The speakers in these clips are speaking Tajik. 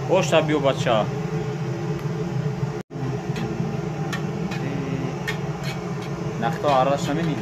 Ошта биё бача. Нахто араш намени.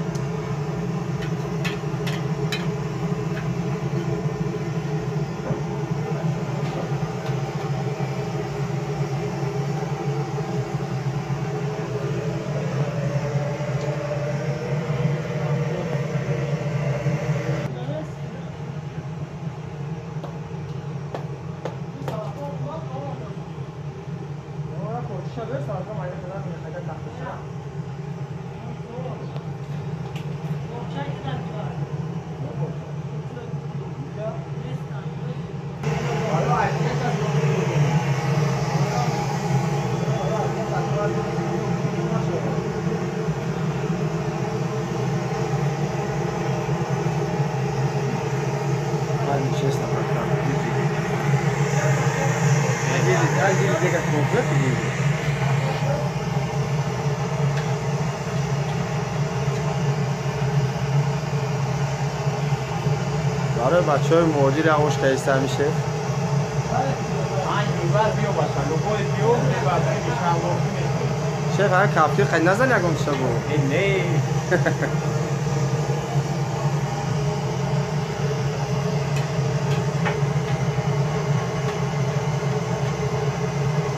برای بچه های مهاجر آش کیسته میشه. شیخ هر کفتی خیلی نزن یکم چه بود. نه.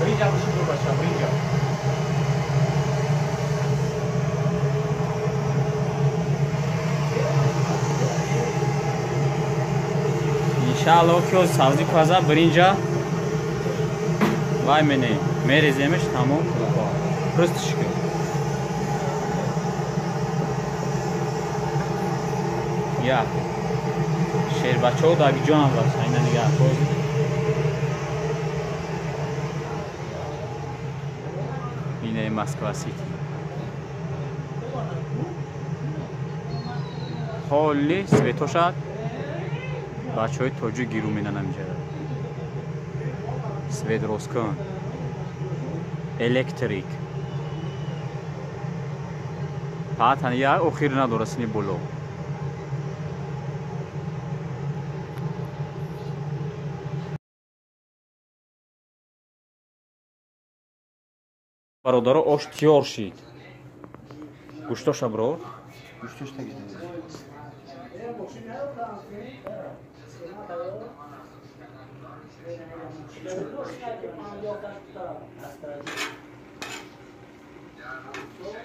برینجا بشی برو بچه برینجا. иншаалло ки ҳоз сабзӣ паза биринҷа вай мене мереземеш тамом просто шикр. Я шербачаҳо дагиҷоам баша ина нигаҳ ҳоз ине Москва Сити ҳоли светошад бачаҳои тоҷик гиру менанам инҷа. Свет росткун, электрик. Паатан я охир надора сини боло. Бародаро ош тиёр шид. Гӯштоша бирор. Гӯштош тагида.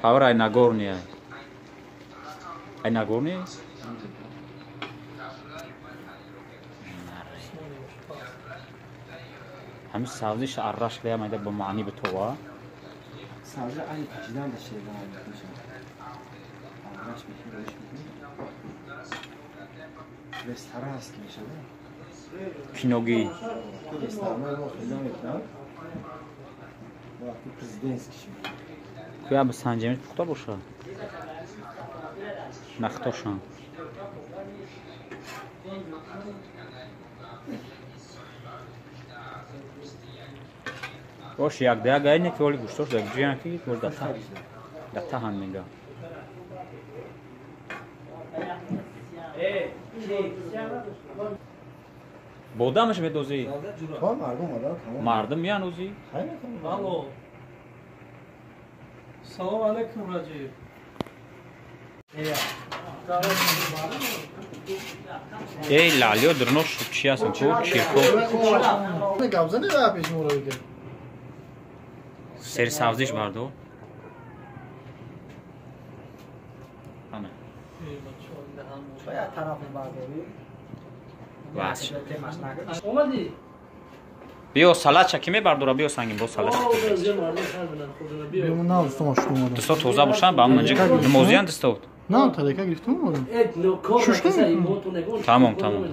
Павар ай Нагорни ай. Ай Нагорни? ҳамин сабзиш арраш леям айда ба маъни битова. Сабзи ай печидан да шева мешава. Арраш мешава. Ресторан аст мешава. Киноги. Ресторан мо хеле мекунам. Вақти президентский шуд. Куя ба санҷемиш пухта боша. Нахтошан. Ош як да як айне ки оли гӯштош дар ҷиян ки боз да таҳан мега. Бодамаш медозӣ? Мардум меанӯзӣ? Алло. Салом алейкум, Раҷиб. Эй, лалиё дурнош чи ҳастанд? Ку чирко. Сери сабзиш бардор. Ана. Биё салатша ки мебардора, биё сангин бо салат. Дусто тоза бошанд, ба ҳамон инҷа намозиян дусто. На, тарека гирифтум омадам. Шуштум. Тамом, тамом.